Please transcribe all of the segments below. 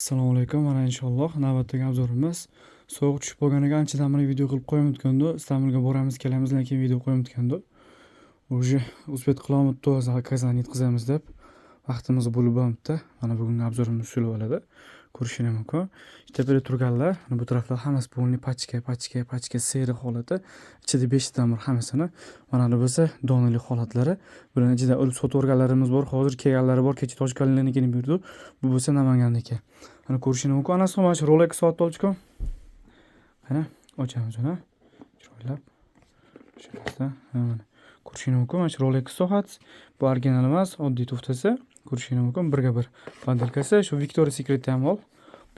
Assalomu alaykum. Mana, inshaalloh, navbatdagi обзор imiz. Sovuq tushib qolganiga anchadan beri video qilib qo'ymayotgandi. Istanbulga boramiz, kelamiz, lekin video qo'ymayotgandi. Уже успеть qilolmabdi, заказlarni yetkazamiz deb vaqtimiz bo'lib bo'lmabdi. Mana, bugungi обзор imiz shular bo'ladi. Ko'rishingiz mumkin. Tepada turganlar, mana bu taraflar hammasi полный pachka, pachka, pachka, серый holati. Ichida 5 tadan bor hammasini. Mana bu bo'lsa donali holatlari. Bularni ichida olib sotib yuborganlarimiz bor, hozir kelganlari bor, kecha Toshkentlarnikini berdi. Bu bo'lsa Namanganniki. Mana, ko'rishingiz mumkin. Ana mana shu Rolex soatni olchku. Qani, ochamiz uni. Chiroylab. Shunisi, mana. Ko'rishingiz mumkin. Mana shu Rolex soat. Bu original emas, oddiy tuftasi. Ko'rishingiz mumkin. Birga bir подделка si. Shu Victoria's Secretni ham ol.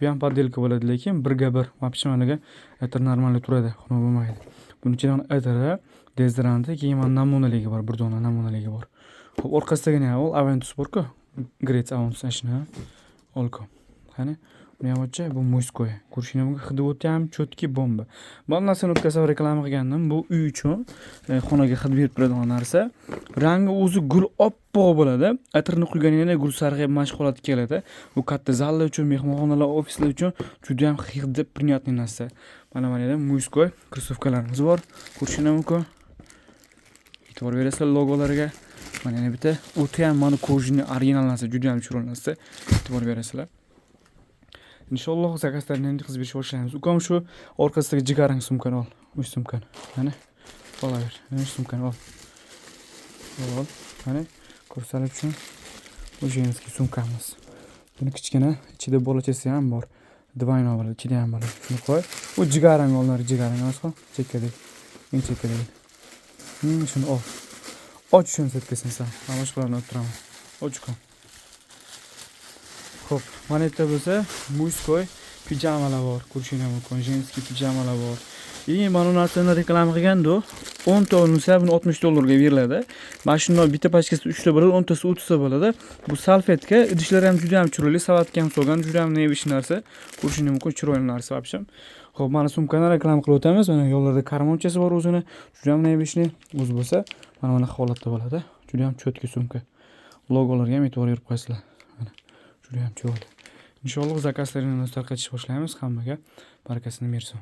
Bu ham подделка bo'ladi, lekin birga bir. Вообще managa atir нормальный turadi, xunuk bo'lmaydi. Buni ichida atiri, dezodoranti, keyin mana namunaligi bor, bir dona namunaligi bor. Xo'p, orqasidagini ham ol, Aventus bor-ku. Great Aventus shuni ol-ku. Qani, uni ham ochchi, bu мужской. Ko'rishingiz mumkin, hidi o'ta ham чёткий, bomba. Bu narsani o'tkazib reklama qilgandim. Bu uy uchun, xonaga hid berib turadigan narsa. Rangi o'zi gul oppoq bo'ladi. Atirni quyganingda gul sarg'ayib mana shu holatga keladi. Bu katta zallar uchun, mehmonxonalar, ofislar uchun juda ham hidi приятный narsa. Mana yerda мужской krossovkalarimiz bor. Ko'rishingiz mumkin. E'tibor berasizlar logolariga. Mana, yana bitta o'ta ham mana кожаный original narsa, juda ham chiroyli narsa. E'tibor berasizlar. Inshaalloh, заказ larni endi qilib berishga boshlaymiz. Ukam, shu orqasidagi jigarrang sumkani ol. O'sha sumkani. Mana. Olaver. Mana shu sumkani ol. Ol. Mana, ko'rsatib uchun bu женский sumkamiz. Buni kichkina ichida bolachasi ham bor. Двойной bo'ladi, ichida ham bo'ladi. Shuni qo'y. U jigarrang olinadi, jigarrang emas-ku, chekkadagi. Eng chekkadagi. Shuni ol. Och shuni setkasini san. Men boshqalarni olib turaman. Och, ukam. Xo'p, mana yerda bo'lsa мужской pijamalar bor, ko'rishinglar mumkin. Женский pijamalar bor. И mana bu narsani reklama qilganda 10 ta olinsa, buni 60 dollarga beriladi. Mana shundan bitta pachkasi 3 ta bo'ladi, 10 tasi 30 ta bo'ladi. Bu salfetka, idishlari ham juda ham chiroyli, savatga ham solgan, juda ham nevish narsa. Ko'rishingiz mumkin, chiroyli narsa вообще. Xo'p, mana sumkani reklama qilib o'tamiz. Mana, yo'llarda карман chasi bor o'zini. Juda ham необычный. O'zi bo'lsa mana bunaqa holatda bo'ladi. Juda ham чёткий sumka. Logolarga ham e'tibor berib qo'yasizlar. Mana, juda ham chiroyli. Inshaalloh, заказ laringni tarqatishni boshlaymiz. Hammaga barakasini bersin.